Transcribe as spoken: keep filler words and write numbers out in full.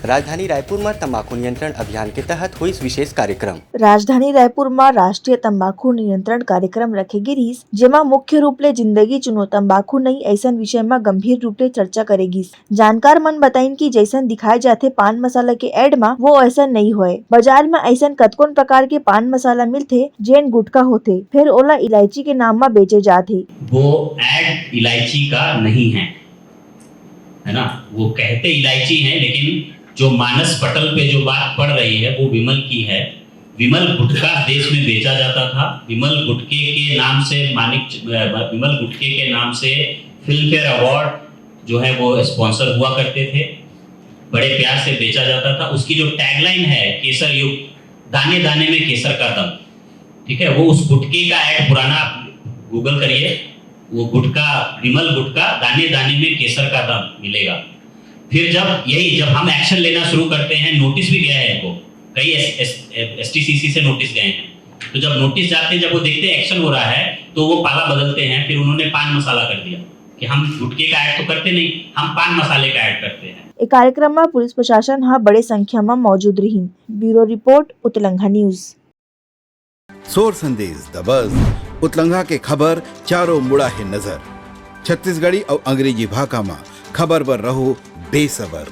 राजधानी रायपुर म तंबाकू नियंत्रण अभियान के तहत होइस विशेष कार्यक्रम। राजधानी रायपुर म राष्ट्रीय तंबाकू नियंत्रण कार्यक्रम रखे गे रिहिस, जेमा मुख्य रूप ले जिंदगी चुनो तंबाकू नहीं अइसन विषय म गंभीर रूप ले चर्चा करे गिस। जानकार मन बताइन कि जइसन दिखाए जाथे पान मसाला के एड म, वो अइसन नइ होय। बाजार म अइसन कतकोन प्रकार के पान मसाला मिलथे, जेन गुटखा होथे, फेर ओला इलायची के नाम म बेचे जात हे। वो एड इलायची का नहीं है, है ना? वो कहते इलायची है, लेकिन जो मानस पटल पे जो बात पड़ रही है, वो विमल की है। विमल गुटखा देश में बेचा जाता था। विमल गुटखे के नाम से मानिक, विमल गुटखे के नाम से फिल्म फेयर अवार्ड जो है, वो स्पॉन्सर हुआ करते थे, बड़े प्यार से बेचा जाता था। उसकी जो टैगलाइन है, केसर युक्त, दाने दाने में केसर का दम, ठीक है, वो उस गुटखे का एड पुराना, आप गूगल करिए, वो गुटखा, विमल गुटखा, दाने दाने में केसर का दम मिलेगा। फिर जब यही, जब हम एक्शन लेना शुरू करते हैं, नोटिस भी गया है इनको, कई एस टी सी सी से नोटिस गए हैं। तो जब नोटिस जाते हैं, जब वो देखते हैं एक्शन हो रहा है, तो वो पाला बदलते हैं। फिर उन्होंने पान मसाला कर दिया कि हम गुटखे का ऐड तो करते नहीं, हम पान मसाले का ऐड करते हैं। ए कार्यक्रम म पुलिस प्रशासन ह बड़े संख्या म मौजूद रिहिन। Bureau report, Utlangha news. सोर संदेश दबस, उतलंघा के खबर चारों मुड़ा हे नजर। छत्तीसगढ़ी अउ अंग्रेजी भाखा म खबर बर रहो बेसबर।